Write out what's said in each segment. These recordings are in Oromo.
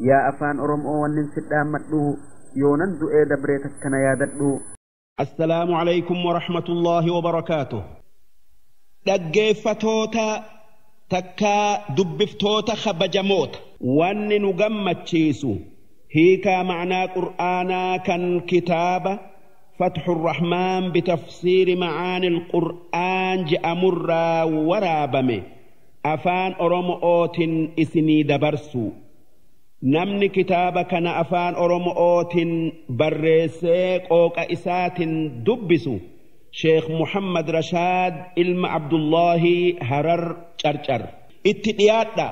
Yaa afaan Oromoo wannin sidhaammadhu yoonan du'ee dabree takkana yaadadhu. Assalaamu alaykum wa rahmatullaahi wa barakaatuh. Dhaggeeffatoota takkaa dubbiftoota kabajamoota. Wanni nu gammachiisu hiikaa ma'naa Qur'aanaa kan kitaaba Fatxu Rahmaan bitafsiiri ma'aani Qur'aan je'amurraa waraabame afaan Oromootiin isinii dabarsu. Namni kitaaba kana afaan Oromootiin barreessee qooqa isaatiin dubbisu Sheekh Muhammad Rashaad ilma Abdullaahi Harar Carcar. Itti dhiyaadha.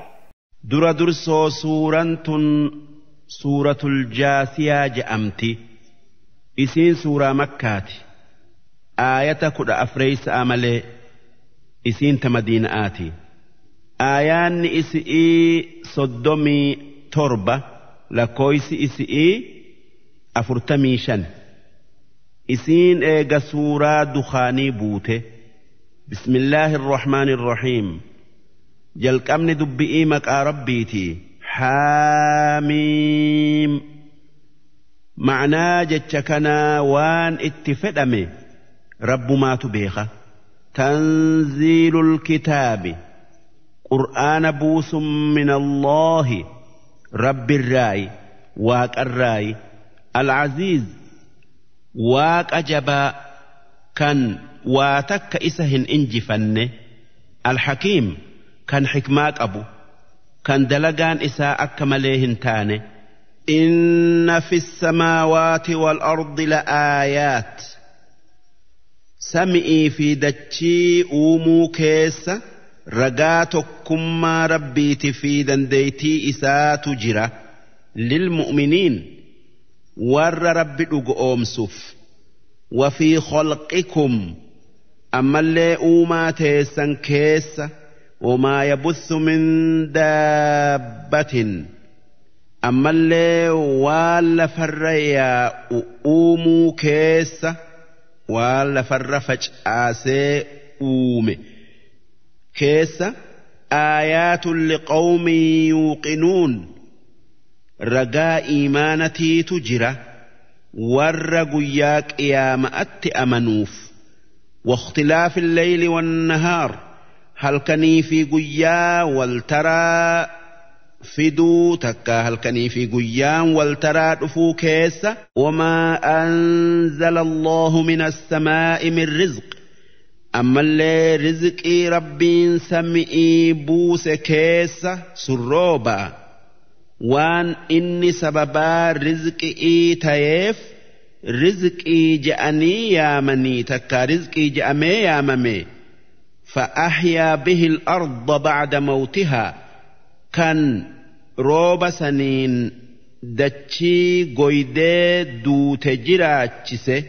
Dura dursoo suuraan tun Suuratul Jaasiyaa je'amti. Isiin suuraa Makkaati. Aayata 14 malee isiin ta Madiina'aati. Aayaanni isi'ii 37 lakkoofsi isi'ii 45. Isiin eega suuraa Dukhaanii buute. Bismillaahi irrahmaani irrahiim. Jalqabni dubbi'ii maqaa Rabbiiti. Haamiim. Ma'naa jecha kanaa waan itti fedhame Rabbumaatu beeka. Tanziilul kitaabi. Qur'aana buusun min Allaahi. Rabbirraayi Waaqarraayi. Al-Aziiz Waaqa jabaa kan waa takka isa hin injifanne. Al-Hakiim kan xikmaa qabu kan dalagaan isaa akka malee hin taane. Inna fi samaawaati wal ardi la aayaat. Sami'ii fi dachii uumuu keessa ragaa tokkummaa Rabbiiti fi dandeeytii isaatu jira. Lilmu'miniin warra Rabbi dhugoomsuuf. Wa fi khalqikum ammallee uumaa teessan keessa. Wamaa yabuthu min daabbatin ammallee waan lafarra yaa'u uumuu keessa waan lafarra facaasee uume keessa. Aayaatun liqawmin yuuqinuun ragaa iimaanatiitu jira warra guyyaa qiyaama'atti amanuuf. Waqtilaafi lleyli wannahaar halkanii fi guyyaa waltaraa fiduu takka halkanii fi guyyaan waltaraa dhufuu keessa. Wamaa anzala Allahu min as-samaa'i min rizq ammallee rizqii Rabbiin sami'ii buuse keessa surrooba waan inni sababaa rizqii ta'eef rizqii je'anii yaamanii takka rizqii je'amee yaamame. فأحيا به الأرض بعد موتها كان روب سنين دتشي قيدي دو تجراتشسه.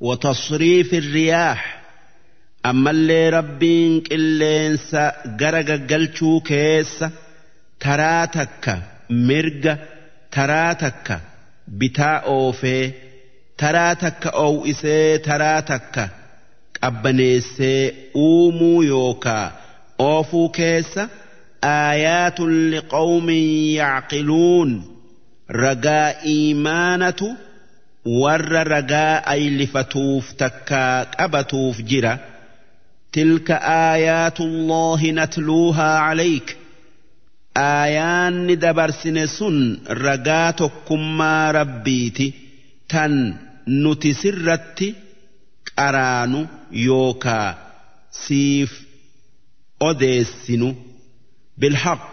وتصريف الرياح أما اللي ربين قلينسا غرق قلشو كيس تراتك مرق تراتك بتاء أوفي تراتك أو إسي تراتك qabbaneessee uumuu yookaa oofuu keessa. Aayaatun liqawmin yacqiluun ragaa iimaanatu warra ragaa aylifatuuf takkaa qabatuuf jira. Tilka aayaatullaahi natluuhaa calayk aayaanni dabarsine sun ragaa tokkummaa Rabbiiti tan nuti sirratti qaraanu yookaa siif odeessinu. Bilhaq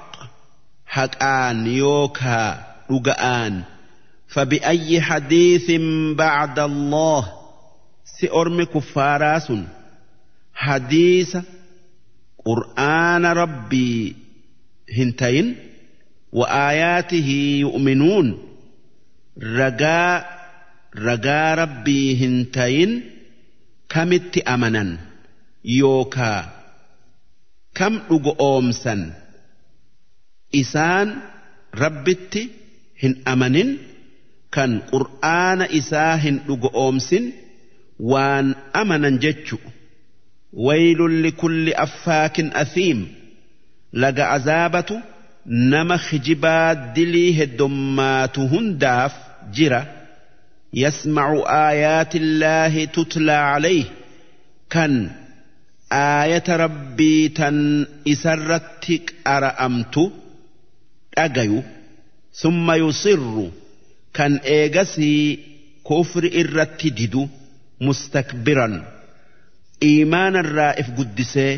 haqaan yookaa dhuga'aan. Fabi'ayyi hadiithin ba'da Allah si ormi kuffaaraa sun hadiisa Qur'aana Rabbii hin tayin wa aayaatihi yu'minuun ragaa Rabbii hin tayin kamitti amanan yookaa kam dhugoomsan. Isaan Rabbitti hin amanin kan Qur'aana isaa hin dhugoomsin waan amanan jechu. Waylun likulli affaakin athiim laga azaabatu nama kijibaa dilii heddummaatu hundaaf jira. Yasma'u aayaatillaahi tutlaa calayhi kan aayata rabbii tan isarratti qara'amtu dhagayu. Summa yusirru kan eegasii kufri irratti didu mustakbiran iimaanarraa if guddisee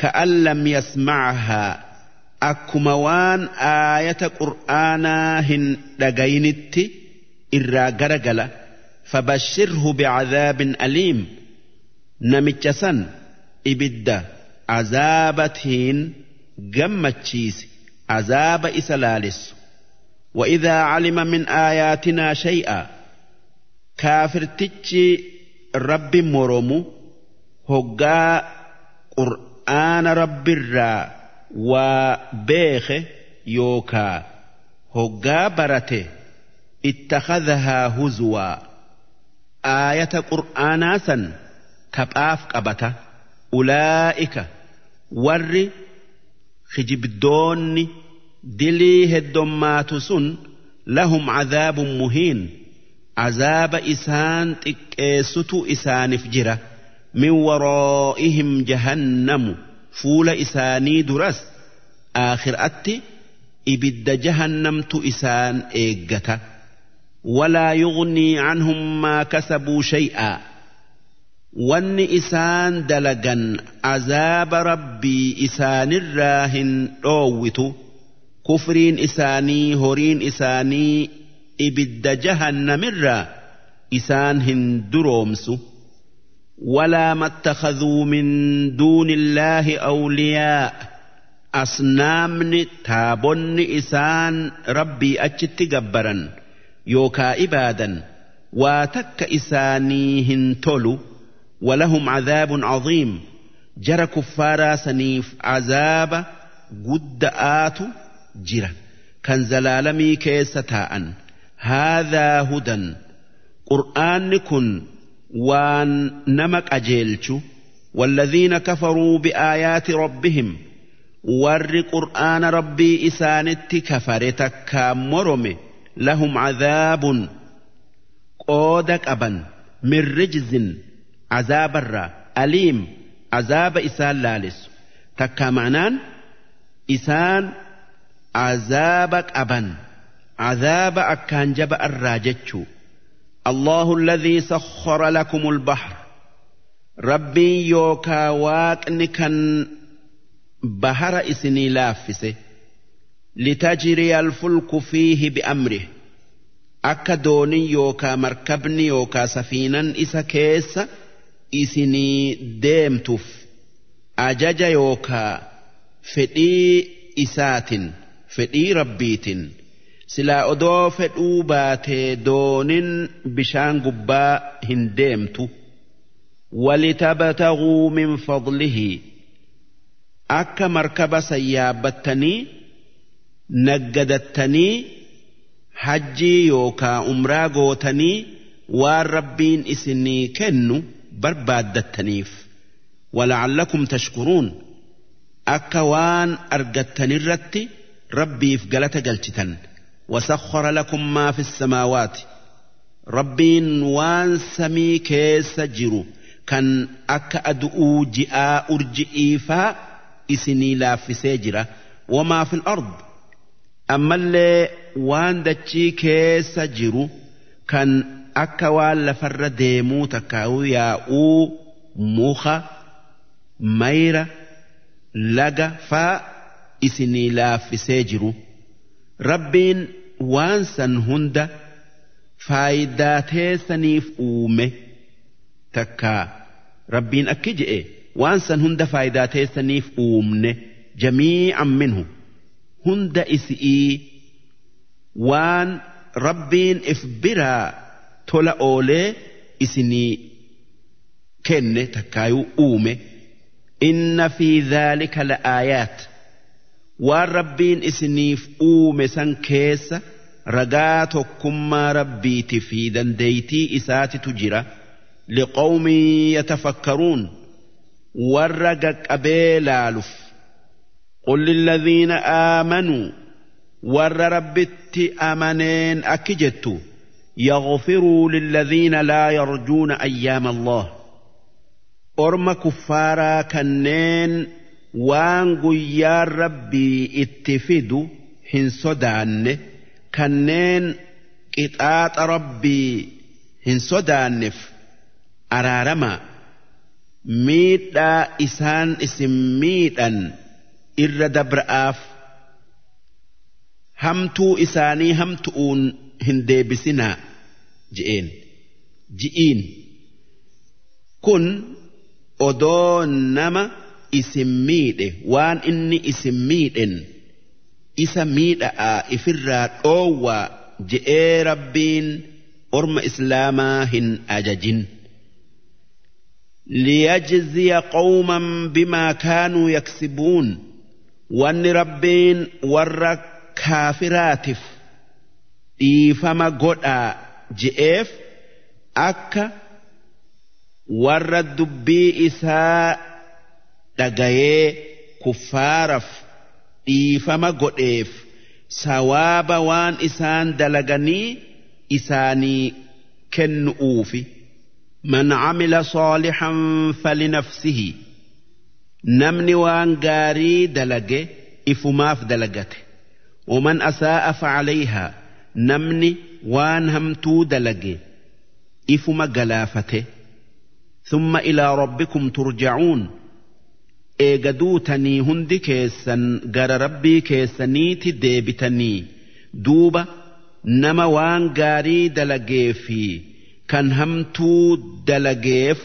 ka'an lam yasma'ahaa akkuma waan aayata qur'aanaa hin dhagayinitti irraa garagala. Fabashshirhu bi'adaabin aliim namicha san ibidda azaabatiin gammachiisi azaaba isa laalissu. وإذا علم من آياتنا شيئا كافرتشي رب مرمو هقا قرآن رب الرا وبيخ يوكا هقا برته اتخذها هزوا آية قرآن سن تبآف قبته. أولئك ور خجبدون دلي هدومات سن لهم عذاب مهين عذاب إسان تكيستو إسان فجرة. من ورائهم جهنم فول إساني درس آخر أتي إبد جهنم إسان إيجتا. ولا يغني عنهم ما كسبوا شيئا وان إسان دلقا عذاب ربي إسان الراهن أوتو كفرين إساني هورين إساني إبد جهنم الرا إسان هندرومسو. ولا ما اتخذوا من دون الله أولياء أصنامن تابن إسان ربي أجت جبرا يوكا إبادا واتك إساني هنتولو. ولهم عذاب عظيم جرى كفارا سنيف عذاب قد آتو جرى كان زلالمي كيستاء. هذا هدى قرآن كن وان نمك أجيلتو. والذين كفروا بآيات ربهم ور قرآن ربي إسانت كفرتك مرم لهم عذاب قودك أبا من رجز عذاب الرا أليم عذاب إسان لالس تكا معنان إسان عذابك أبا عذاب أكان جبأ الراجتشو. الله الذي سخر لكم البحر ربي يوكا واقنكا بحر إسني لافسه لتجري الفلك فيه بأمره أكا دوني يوكا مركبني يوكا سفينا إسا كيس إسني ديمتف أجج يوكا فدي إسات فدي ربيت silaa odoo fedhuu baatee doonin bishaan gubbaa hin deemtu. Walitabtaghuu min fadlihi akka markaba sayyaabbattanii naggadattanii hajjii yookaa umraa gootanii waan rabbiin isinii kennu barbaaddattaniif. Wala'allakum tashkuruun akka waan argattanirratti rabbiif galata galchitan. وسخر لكم ما في السماوات ربين وان سمي كيس جرو كان أكا أدؤو جاء أرجئيفا إسني لا في سجرة. وما في الأرض أما اللي وان دتشي كيس جرو كان أكا وان لفر ديمو تكاو ياؤو موخا ميرا لغا فا إسني لا في سجرو. Rabbiin waan san hunda faayidaa teessaniif uume takka Rabbiin akki je'e waan san hunda faayidaa teessaniif uumne jamii'an minhu hunda isi'ii waan Rabbiin if biraa tola oolee isinii kenne takkaayuu uume. Inna fi dhaalika la'aayaat waan Rabbiin isiniif uume san keessa ragaa tokkummaa Rabbiiti fi dandeeytii isaatitu jira. Liqawmin yatafakkaruun warra qaqqabee laaluf. Qul lilladhiina aamanuu ور ربت أمنين أكجت يغفروا للذين لا يرجون أيام الله أرم كفارا كنين وان قيا ربي اتفدوا هن صدان كنين قطعات ربي هن صدانف أرارما ميدا إسان اسم ميدا إر دبرآف همتو إساني همتؤون هندبسنا جئين جئين كن odoo nama isin miidhe waan inni isin miidhen isa miidhaa ifirraa dhoowwaa je'ee rabbiin orma islaamaa hin ajajin. Liyajziya qawman bimaa kaanuu yaksibuun wanni rabbiin warra kaafiraatiif dhiifama godhaa je'eef akka warra dubbii isaa dhagayee kuffaaraf dhiifama godheef sawaaba waan isaan dalaganii isaanii kennuufi. Man camila saalihan falinafsihi namni waan gaarii dalage ifumaaf dalagate. Waman asaa'a facalayhaa namni waan hamtuu dalage ifuma galaafate. ثم إلى ربكم ترجعون إيغدوتني هندي كيسن غر ربي كيسنيتي ديبتني دوبا نما وان غاري دلقيفي كان همتو دلقيف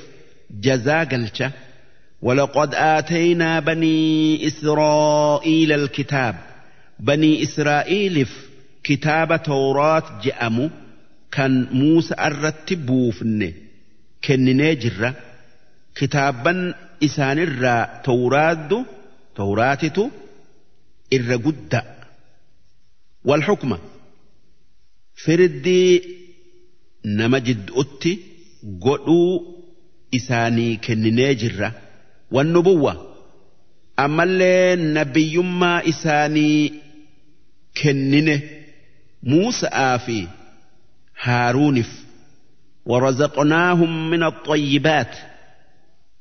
جزاقلشة. ولقد آتينا بني إسرائيل الكتاب بني إسرائيل كتاب توراة جأمو كان موسى الرتبوفن kenninee jirra kitaabban isaanirraa tawraatitu irra gudda. Walxukma firdii nama jidduutti godhuu isaanii kenninee jirra. Wannubuwwa ammallee nabiyyummaa isaanii kennine Muusa'aa fi Haaruunif. ورزقناهم من الطيبات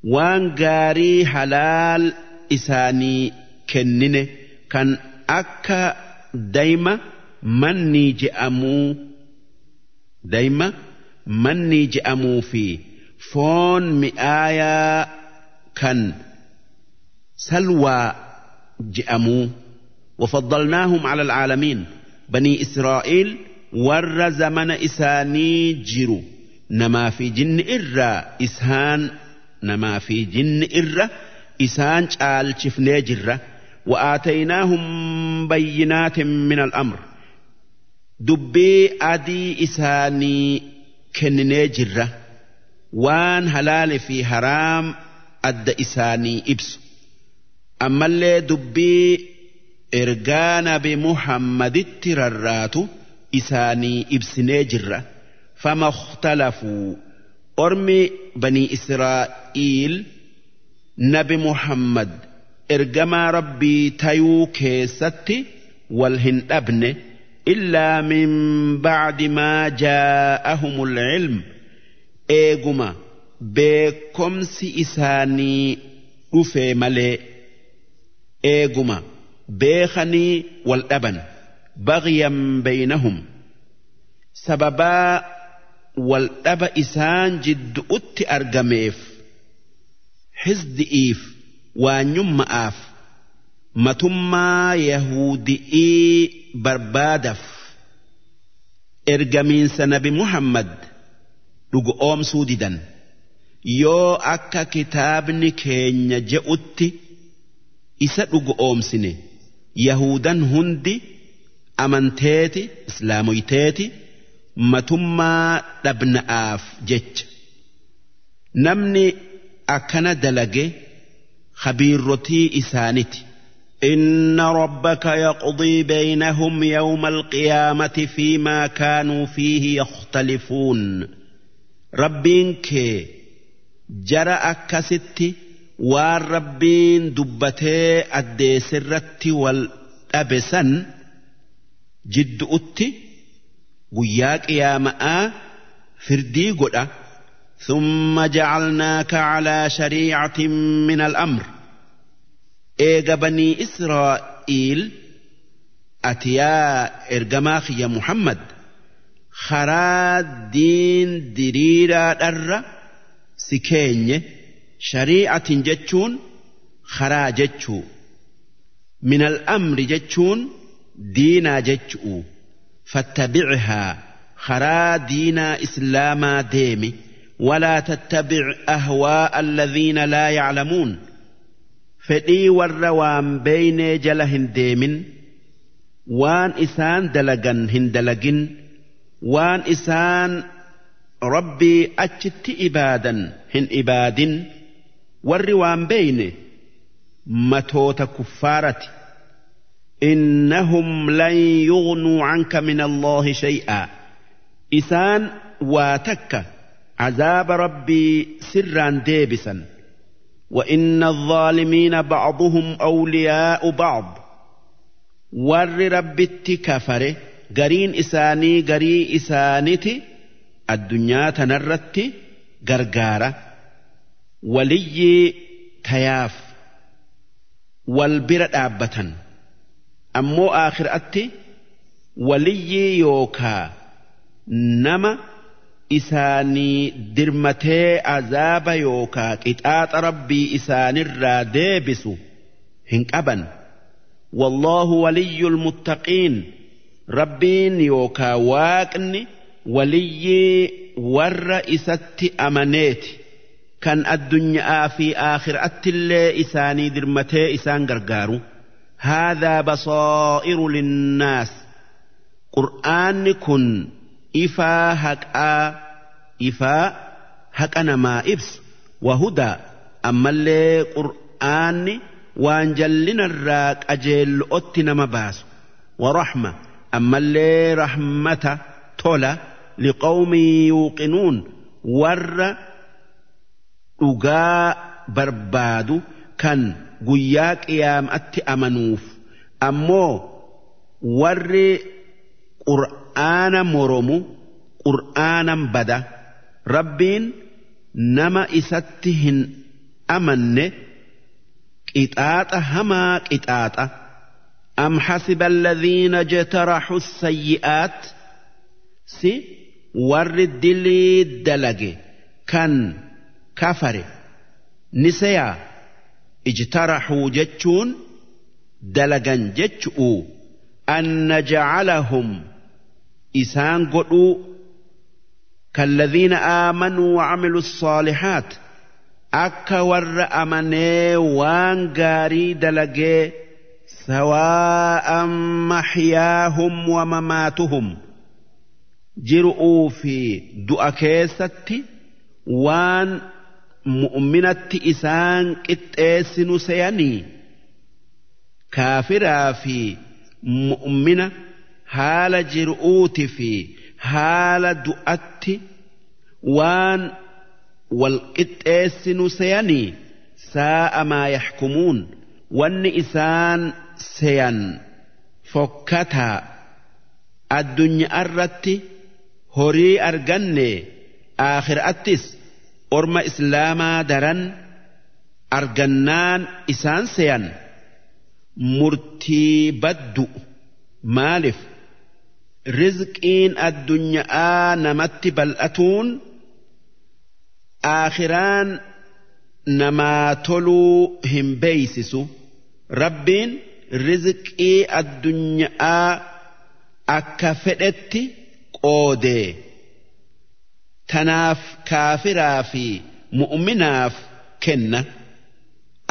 وان غاري حلال إساني كننه كان أكا دايما مني جأمو دايما مني جأمو في فون مئايا كان سلوى جأمو. وفضلناهم على العالمين بني إسرائيل ور زمن إساني جرو نما في جن إرى إسهان نما في جن إرى إسان شال جرة. وآتيناهم بينات من الأمر دبي أدي إساني كنني جرة وان هلال في حرام أد إساني إبس. أما اللي دبي إرقان بمحمد التررات إساني إبسني جرة. فما اختلفوا أرمي بني إسرائيل نبي محمد إرجما ربي تيو كيستي والهن أبن إلا من بعد ما جاءهم العلم إيجما بكمس إساني رفي ملي إيجما بيخني والأبن بغيا بينهم سببا والأب إسان جد أت أرجميف حزدئيف وانيمآف متما يهودئي بربادف إرجمين سنبي محمد لقوم سوددا يو أكا كتابني كين جئت إسا لقوم سنة يهودا هندي أمنتيتي إسلاميتيتي matummaa dhabna'aaf jecha. Namni akkana dalage khabiirrotii isaaniti. Inna rabbaka yaqdii baynahum yawma alqiyaamati fiimaa kaanuu fiihi yakhtalifuun. Rabbiin kee jara akkasitti waan rabbiin dubbatee addeessirratti wal dhabe san Jiddu'utti guyyaa qiyaama'aa firdii godha. Thumma jacalnaaka calaa shariicatin min al'amr. Eega banii Israa'iil ati yaa ergamaa kiyya Muhammad karaa diin diriiraadharra si keenye. Shariicatin jechuun karaa jechuu, min al'amri jechuun diinaa jechuu. Fattabichaa, karaa diinaa islaamaa deemi. Walaa tattabic ahwaa'a alladhiina laa yaclamuun, fedhii warra waan beeynee jala hin deemin, waan isaan dalagan hin dalagin, waan isaan rabbii achitti ibaadan hin ibaadin. Warri waan beeyne matoota kuffaarati. Innahum lan yughnuu canka min Allaahi shay'aa, isaan waa takka cazaaba rabbii sirraan deebisan. وإن الظالمين بعضهم أولياء بعض، warri rabbitti kafare gariin isaanii garii isaaniti addunyaa tanarratti gargaara, waliyyii tayaaf wal bira dhaabbatan. Ammoo aakhiraatti waliyyii yookaa nama isaanii dirmatee azaaba yookaa qixaaxa rabbii isaanirraa deebisu hin qaban. Wallaahu waliyyul muttaqiin, rabbiin yookaa waaqni waliyyii warra isatti amaneeti, kan addunyaa fi aakhiraattillee isaanii dirmatee isaan gargaaru. Haadhaa basaa'iru linnaas, qur'aanni kun ifaa haqaa, ifaa haqa namaa ibsu. Wahudaa, ammallee qur'aanni waan jallinarraa qajeello'otti nama baasu. Warahma, ammallee rahmata tola. Liqawmin yuuqinuun, warra dhugaa barbaadu kan guyyaa qiyaamatti amanuuf. Ammoo warri qur'aana moromu qur'aanan bada. Rabbiin nama isatti hin amanne qixaaxa hamaa qixaaxa. Am hasiba alladhiina jtaraxu sayyi'aat, si warri dilii dalage kan kafare ni seyaa? Ijtaraxuu jechuun dalagan jechu'u. An najcalahum, isaan godhuu, kalladhiina aamanuu wacamilu الصaalixaat, akka warra amanee waan gaarii dalagee, sawaa'an maxyaahum wa mamaatuhum, jiru'uu fi du'a keessatti waan mu'minatti isaan qixxeessinu seyanii? Kaafiraa fi mu'mina haala jiru'uuti fi haala du'atti waan wal qixxeessinu seyanii? Saa'a maa yaxkumuun, wanni isaan seyan fokkataa. Addunyaa irratti horii arganne, aakhiraattis orma islaamaa daran argannaan isaan seyan murtii baddu. Maaliif? Rizqiin addunyaa namatti bal'atuun aakhiraan namaa toluu hin beeysisu. Rabbiin rizqii addunyaa akka fedhetti qoodee tanaaf kaafiraa fi mu'minaaf kenna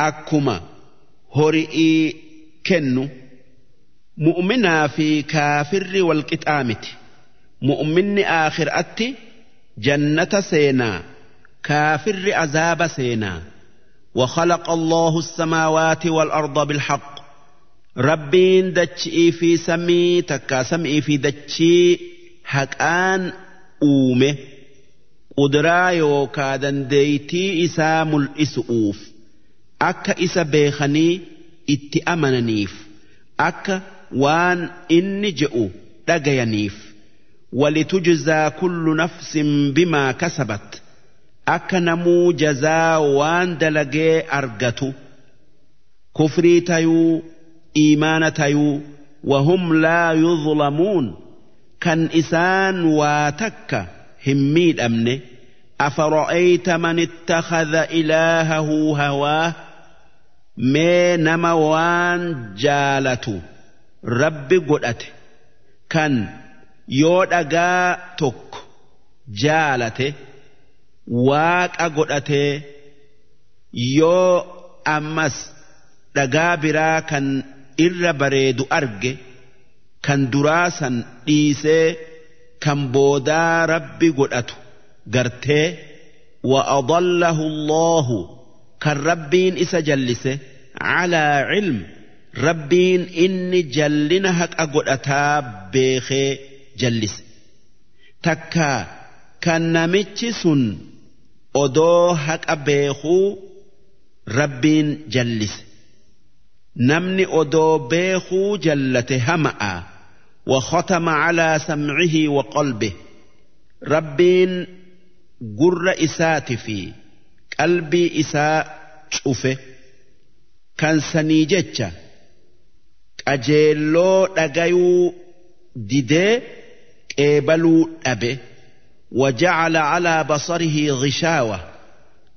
akkuma hori'ii kennu. Mu'minaa fi kaafirri wal qixaa miti. Mu'minni aakhiraatti jannata seenaa, kaafirri azaaba seenaa. وخلق الله السماوات والأرض بالحق، ربين دتشي في سمي تكا سمي في دتشي haqaan uume, qudiraa yookaa dandeeytii isaa mul'isu'uuf, akka isa beekanii itti amananiif, akka waan inni je'u dhagayaniif. Walitujzaa kullu nafsin bimaa kasabat, akka namuu jazaa waan dalagee argatu, kufrii tayuu iimaana tayuu. Wahum laa yudlamuun, kan isaan waa takka hin miidhamne. Afara'ayta man ittakhadha ilaahahu hawaah, mee nama waan jaalatu rabbi godhate, kan yoo dhagaa tokko jaalate waaqa godhatee, yoo ammas dhagaa biraa kan irra bareedu arge kan duraa san dhiisee kan boodaa rabbi godhatu gartee. Wa adallahu Allahu, kan rabbiin isa jallise, calaa cilm, rabbiin inni jallina haqa godhataa beekee jallise. Takka kan namichi sun odoo haqa beekuu rabbiin jallise. Namni odoo beekuu jallate hama'a. وختم على سمعه وقلبه، rabbiin gurra isaati fi qalbii isaa cufe, kan sanii jecha qajeelloo dhagayuu didee qeebaluu dhabe. وجعل على بصره غشاوة،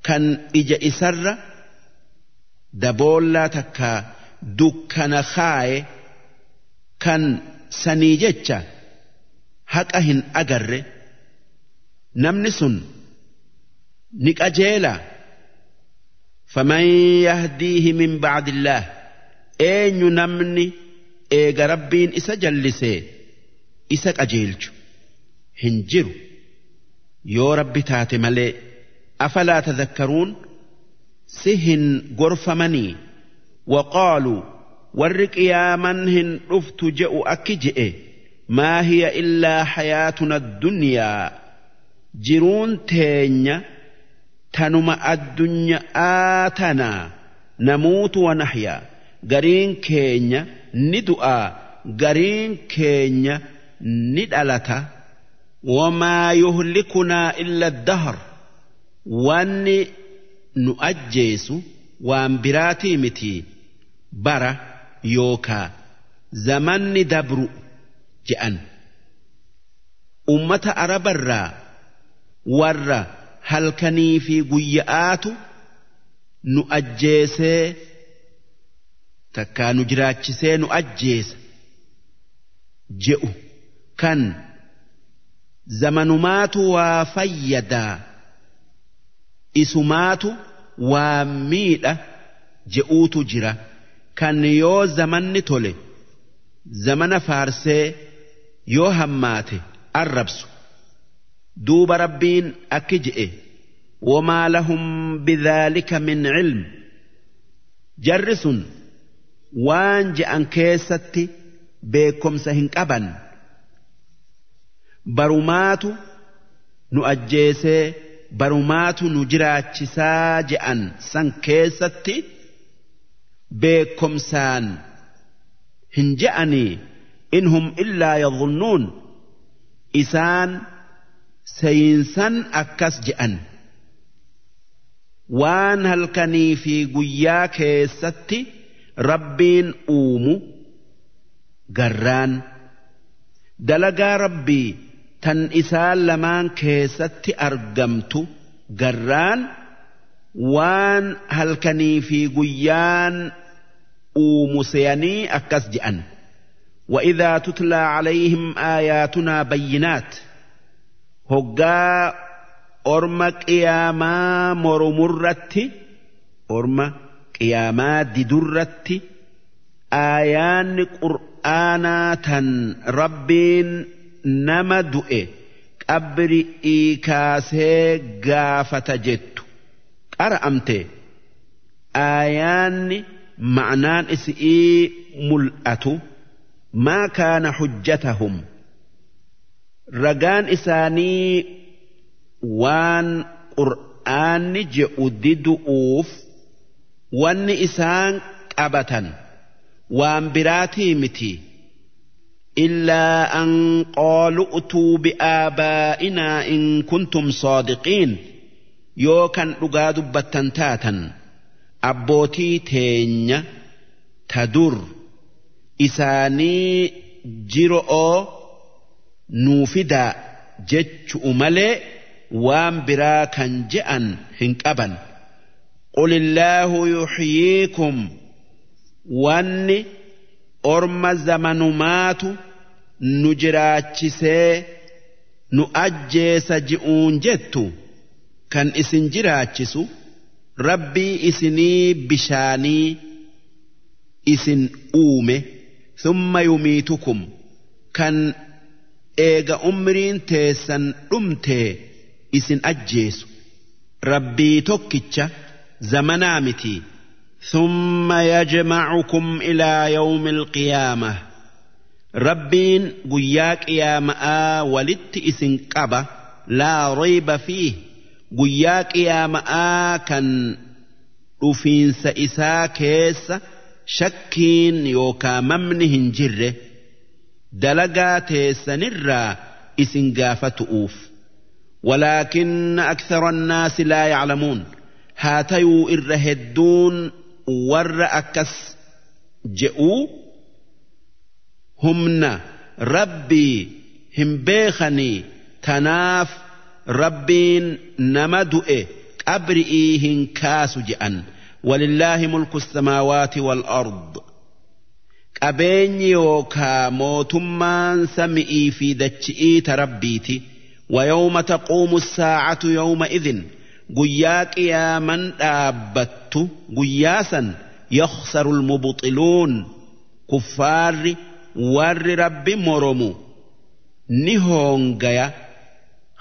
kan ija isarra daboollaa takka dukkana kaaye, kan sanii jecha haqa hin agarre. Namni sun ni qajeela? فمن يهديه من بعد الله، eenyu namni eega rabbiin isa jallisee isa qajeelchu? Hin jiru yoo rabbi taate malee. أفلا تذكرون، si hin gorfamanii? وقالوا، warri qiyaaman hin dhuftu je'u akki je'e: ما هي إلا حياتنا الدنيا، jiruun teenya tanuma addunyaa tanaa. نموت ونحيا، gariin keenya ni du'aa, gariin keenya ni dhalata. وما يهلكنا إلا الدهر، wanni nu ajjeesu waan biraatii miti, bara yookaa zamanni dabru je'an. Ummata Arabarraa warra halkanii fi guyya'aatu nu ajjeesee takkaa nu jiraachisee nu ajjeesa je'u, kan zamanumaatu waa fayyadaa isumaatu waa miidha je'uutu jira, kan yoo zamanni tole zamana faarsee yoo hammaate arrabsu. Duuba rabbiin akki je'e: وما لهم بذلك من علم، jarri sun waan je'an keessatti beekomsa hin qaban. Barumaatu nu ajjeesee barumaatu nu jiraachisaa je'an san keessatti beekomsaan hin je'anii. إن هم إلا يظنون، isaan seyinsan akkas je'an. Waan halkanii fi guyyaa keessatti rabbiin uumu garraan, dalagaa rabbii tan isaan lamaan keessatti argamtu garraan, waan halkanii fi guyyaan uumu seyanii akkas je'an. وإذا تتلى عليهم آياتنا بينات، hoggaa orma qiyaamaa mormurratti, orma qiyaamaa didurratti aayaanni qur'aanaa tan rabbiin nama du'e qabri'ii kaasee gaafata jettu qara'amte, aayaanni ma'naan isi'ii mul'atu, ما كان حجتهم، ragaan isaanii waan qur'aanni je'u didu'uuf wanni isaan qabatan waan biraatii miti. إلا أن قالوا ائتوا بآبائنا إن كنتم صادقين yoo kan dhugaa dubbattan taatan abbootii teenya ta dur isaanii jiro'oo nuu fidaa jechu'u malee waan biraa kan je'an hin qaban. Qulillaahu yuxyiikum wanni orma zamanumaatu nu jiraachisee nu ajjeesa ji'uun jettu kan isin jiraachisu rabbii isinii bishaanii isin uume thumma yumiitukum kan eega umriin teessan dhumtee isin ajjeesu rabbii tokkicha zamanaa miti. Thumma yajma'ukum ilaa yawmi alqiyaamah rabbiin guyyaa qiyaama'aa walitti isin qaba laa rayba fiih guyyaa qiyaama'aa kan dhufiinsa isaa keessa shakkiin yookaa mamni hin jirre dalagaa teessanirraa isin gaafatu'uuf. Walaakinna akthara annaasi laa ya'lamuun haa tayuu irra hedduun warra akkas je'uu humna rabbii hin beekanii tanaaf rabbiin nama du'e qabri'ii hin kaasu je'an. Walillaahi mulku samaawaati wal ard qabeenyi yookaa mootummaan sami'ii fi dachi'ii ta rabbiiti. Wayawma taquumu saacatu yawma idin guyyaa qiyaaman dhaabbattu guyyaa san yakhsaru almubxiluun kuffaarri warri rabbi moromu ni hoongaya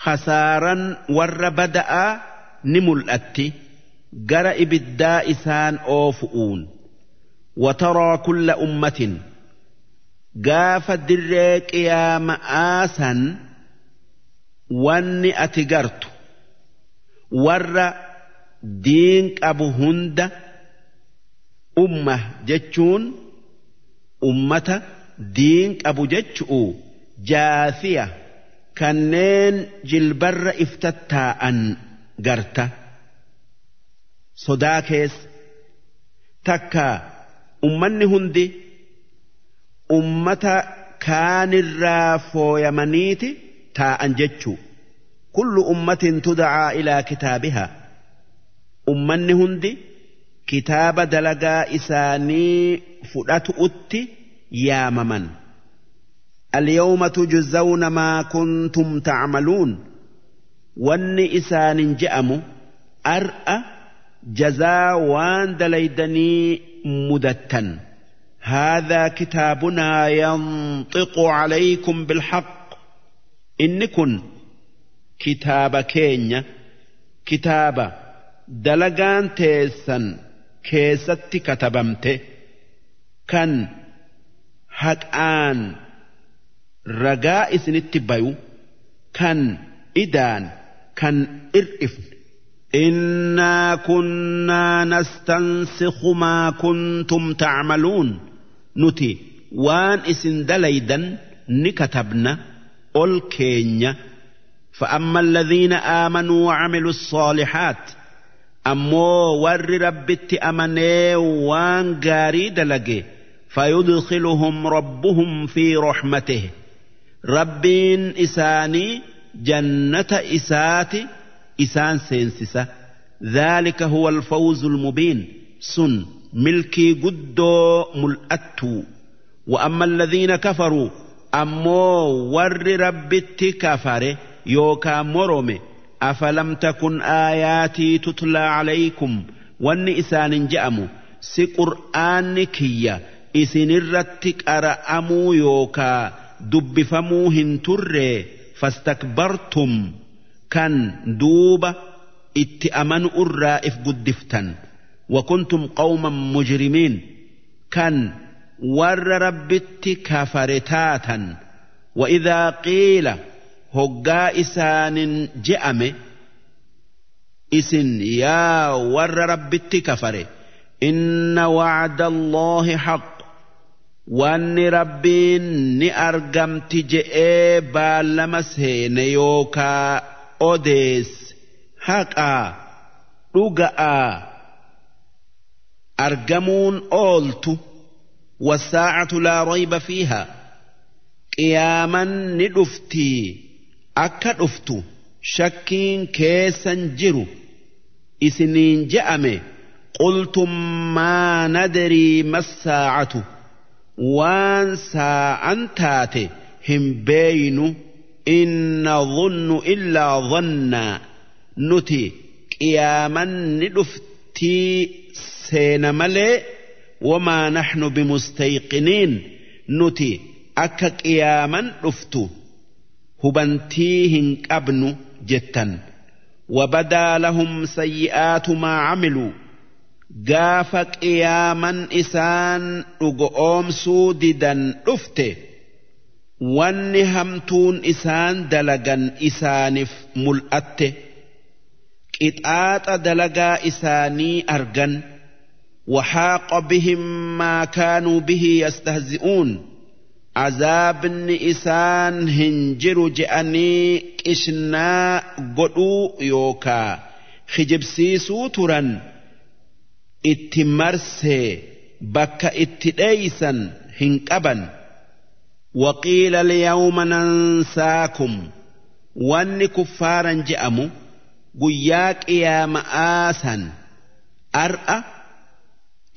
khasaaran warra bada'aa ni mul'atti gara ibiddaa isaan oofu'uun. Wataraa kulla ummatin gaafa dirree qiyaama'aa san wanni ati gartu warra diin qabu hunda umma jechuun ummata diin qabu jechu'u jaathiya kanneen jilbarra iftattaa'an garta sodaa keessa takka ummanni hundi ummata kaanirraa fooyamaniiti taa'an jechuu. Kullu ummatin tud'aa ilaa kitaabihaa ummanni hundi kitaaba dalagaa isaanii fudhatu'utti yaamaman. Alyawma tujzawna maa kuntum ta'maluun wanni isaanin je'amu ar'a jazaa waan dalaydanii mudattan. Haadhaa kitaabunaa yanxiqu calaykum bilhaq inni kun kitaaba keenya kitaaba dalagaan teessan keessatti katabamte kan haqaan ragaa isinitti bayu kan idaan kan ir'ifne. Innaa kunnaa nastansikhu maa kuntum ta'maluun nuti waan isin dalaydan ni katabna ol keenya. فأما الذين آمنوا وعملوا الصالحات أمو ور ربت أمني وان غاري دلقي فيدخلهم ربهم في رحمته ربين إساني جنة إساتي إسان سينسسة ذلك هو الفوز المبين سن ملكي قدو ملأتو. وأما الذين كفروا أمو ور ربت كفره يوكا مرمي أفلم تكن آياتي تتلى عليكم واني إسان جأمو سي قرآن كيا إسن الرتك أرأمو يوكا دبفمو هنتر فاستكبرتم كان دوبة اتأمن الرائف قدفتا وكنتم قوما مجرمين كان ور ربت كفرتاتا. وإذا قيل هقا إسان جأمه إسن يا ور ربت كفره إن وعد الله حق Wanni Rabbiin ni argamti je'ee baallama seene yookaa odeesse haqaa dhuga'aa argamuun ooltu. Wasaa'atu laa rayba fiihaa, qiyaaman ni dhuftii, akka dhuftu shakkiin keessan jiru isiniin je'ame. Qultum maa nadrii massaa'atu, waan saa'an taate hin beeynu. In nadhunnu illaa dhannaa, nuti qiyaaman ni dhuftii seena malee, wamaa naxnu bimustayqiniin, nuti akka qiyaaman dhuftu hubantii hin qabnu jettan. Wabadaa lahum sayyi'aatu maa camiluu, gaafa qiyaaman isaan dhugoomsuu didan dhufte, wanni hamtuun isaan dalagan isaaniif mul'atte, qixaaxa dalagaa isaanii argan. وحاق بهم ما كانوا به يستهزئون، عذابni isaan hin jiru je'anii qishnaa godhuu yookaa kijibsiisuu turan itti marsee, bakka itti dheeysan hin qaban. وقيل اليوم ننساكم, wanni kuffaaran je'amu guyyaa qiyaama'aa san, ar'a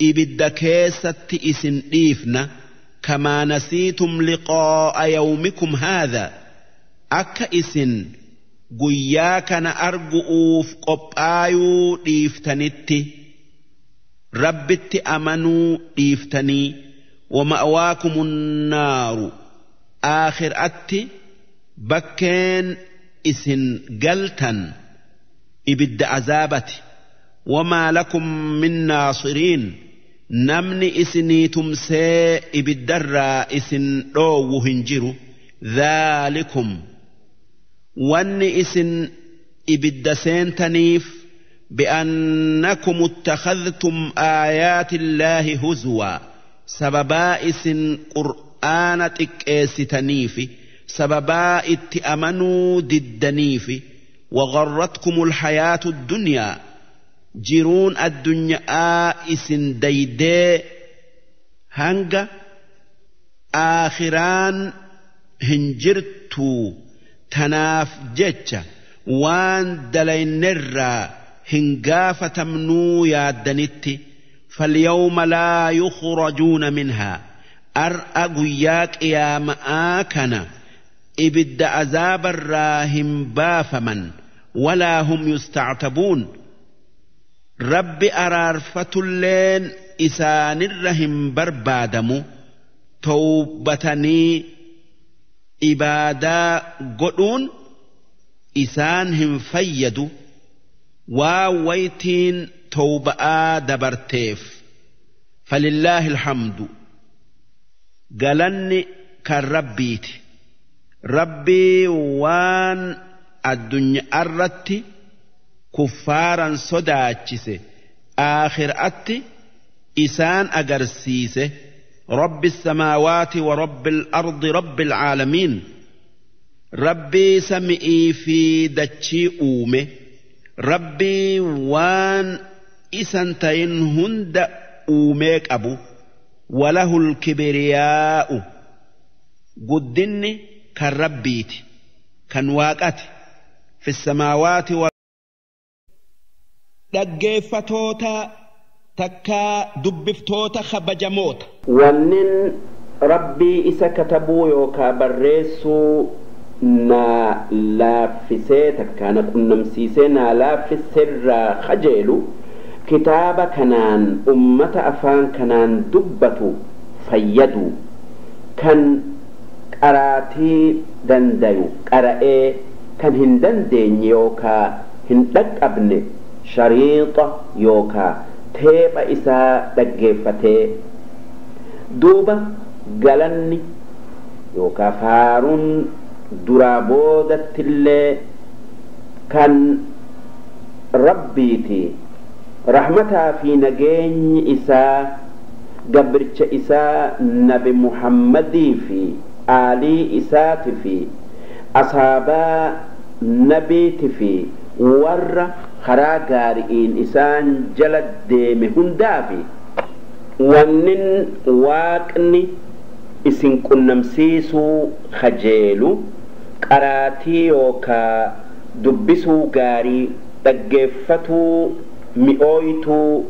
ibidda keessatti isin dhiifna. كما نسيتم لقاء يومكم هذا, akka isin guyyaa kana argu'uuf qophaayuu dhiiftanitti, Rabbitti amanuu dhiiftanii. ومأواكم النار, aakhir'atti bakkeen isin galtan ibidda azaabati. وما لكم من ناصرين, namni isinii tumsee ibiddarraa isin dhoowwu hin jiru. ذلكم, wanni isin ibidda seentaniif, بأنكم اتخذتم آيات الله هزوا, sababaa isin qur'aana xiqqeessitaniifi sababaa itti amanuu diddaniifi. وغرتكم الحياة الدنيا, jiruun addunyaa isin daydee hanga aakhiraan hin jirtuu, tanaaf jecha waan dalaynerraa hin gaafatamnuu yaaddanitti. فاليوم لا يخرجون منها, ar'a guyyaa qiyaama'aa kana ibidda azaabarraa hin baafaman. ولا هم يستعتبون, Rabbi araarfatulleen isaanirra hin barbaadamu. Towbatanii ibaadaa godhuun isaan hin fayyadu, waa waytiin towba'aa dabarteef. فلله الحمد, galanni kan Rabbiiti, Rabbii waan addunyaa irratti kuffaaran sodaachise aakhiraatti isaan agarsiise. رب السماوات ورب الأرض رب العالمين, Rabbii sami'ii fi dachii uume, Rabbii waan isan tayin hunda uumee qabu. وله الكبرياء, guddinni kan Rabbiiti, kan Waaqati, في السماوات. Dhaggeeffatoota takkaa dubbiftoota kabajamoota. Wannin Rabbii isa katabuu yookaa barreessuu naa laaffisee takkaa na qunnamsiisee naa laaffisirraa kajeelu kitaaba kanaan ummata afaan kanaan dubbatu fayyadu, kan qaraatii dandayu qara'ee, kan hin dandeenye yookaa hin dhaqqabne shariixa yookaa teepha isaa dhaggeeffatee. Duuba galanni yookaa faaruun duraa boodattillee kan Rabbiiti. Rahmataa fi nageenyi isaa Gabricha isaa Nabi Muhammadii fi aalii isaati fi asaabaa nabiiti fi warra karaa gaari'iin isaan jala deeme hundaafi. Wannin Waaqni isin qunnamsiisuu kajeelu qaraatii yookaa dubbisuu gaarii, dhaggeeffatuu mi'ooytuu,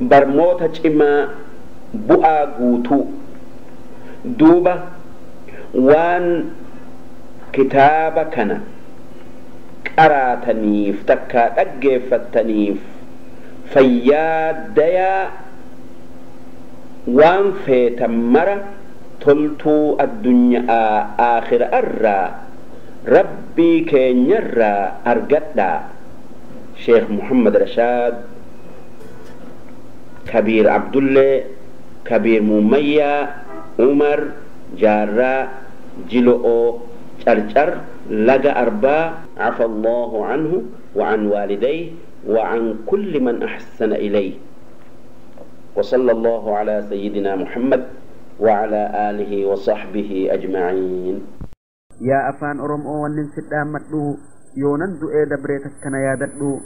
barmoota cimaa bu'aa guutuu. Duuba waan kitaaba kana qaraataniif takkaa dhaggeeffattaniif fayyaa dayaa, waan feetan mara toltuu addunyaa aakhira irraa Rabbii keenyarraa argadhaa. Sheekh Muhammad Rashaad Kabiir Abdullee Kabiir Muummayyaa Umar Jaarraa Jilo'oo Carcar Laga Arbaa. Afa Allahu anhu wa an waalidayhi wa an kulli man ahsana ilayhi. Wa sallallahu ala sayyidina Muhammad wa ala aalihi wa sahbihi ajma'iin. Yaa afaan Oromoo wannin si dhaammadhu, yoonan du'ee dabree takka na yaadadhu.